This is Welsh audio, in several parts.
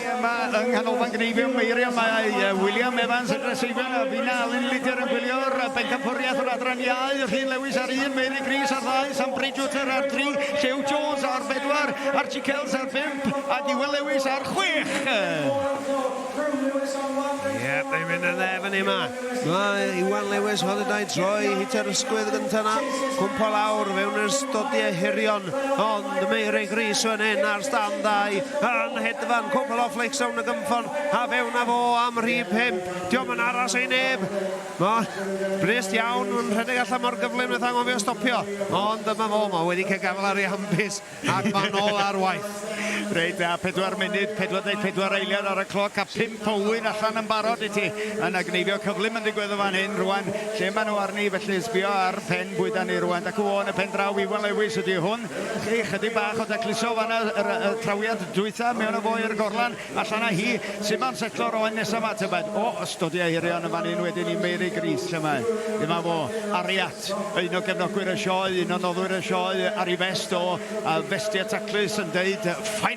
Yma yng Nghanolfan Gneifio Meirion mae William Evans yn Rheseifion a Fina Alun Lider yn gwylio'r bencampwriaeth o'r adran iau, Rhun Lewis ar un, Meirig Rees ar ddau, Sam Bridgewater ar dri, Llew Jones ar bedwar, Archie Kells ar bump ac Iwan Lewis ar chwech. Ie, mae'n mynd yn dde fyny yma. Mae Iwan Lewis wedi dau droi hitio'r ysgwydd gyntaf yna. Cwmpo lawr fewn yr stodiau hirion. Ond Meirig Rees fan hyn ar stand dau yn hedfan. Cwpl o flics rownd y gynffon a fewn â fo am rhif 5. Dio'm yn aros i neb. Mae brist iawn yn rhedeg allan mor gyflym wnaeth anghofio stopio. Ond dyma fo, mae wedi cael gafael ar ei hambys. Ac mae nôl ar waith. Reit, a 4 munud, 44 eiliad ar y cloc a 5 o ŵyn allan yn barod i ti. Yna gneifio cyflym yn digwydd yn fan hyn rwan. Lle maen nhw arni, felly sbio ar pen bwyda ni rwan. Dacw fo yn y pen draw, Iwan Lewis ydy hwn. Chi, chydig bach o dacluso fanna, yr, y trawiad dwytha, mewn â fo i'r gorlan, allan â hi. Sut mae'n setlo'r oen nesaf 'ma, tybed? O, ystodiau hirion yn fan hyn wedyn i Meirig Rees, lle mae? Dyma fo, Ariat. Un o gefnogwyr y sioe, un o noddwyr y sioe ar ei fest o, a festiau taclus yn deud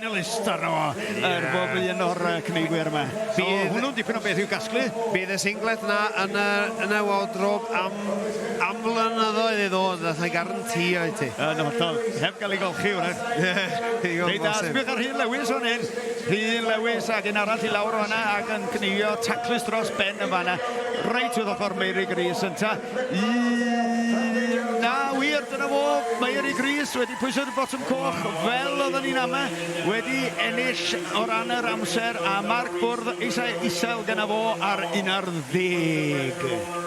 finalist arno fo ar bob un o'r cneifwyr yma. So hwnnw'n dipyn o beth i'w gasglu. Bydd y singlet 'na yn y yn y wardrobe am am flynyddoedd i ddod, alla i garantio i ti. Yn hollol. Heb gael ei golchi, wrach. Digon Reit, a bosib. sbiwch ar Rhun Lewis fan hyn. Rhun Lewis ac un arall i lawr o fanna ac yn cneifio taclus dros ben yn fanna. Reit wrth ochr Meirig Rees ynta. Na, wir, dyna fo, Meirig Rees wedi pwyso'r botwm coch fel oedden ni'n ama, wedi ennill o ran yr amser a marc bwrdd eisiau isel gyda fo ar 11.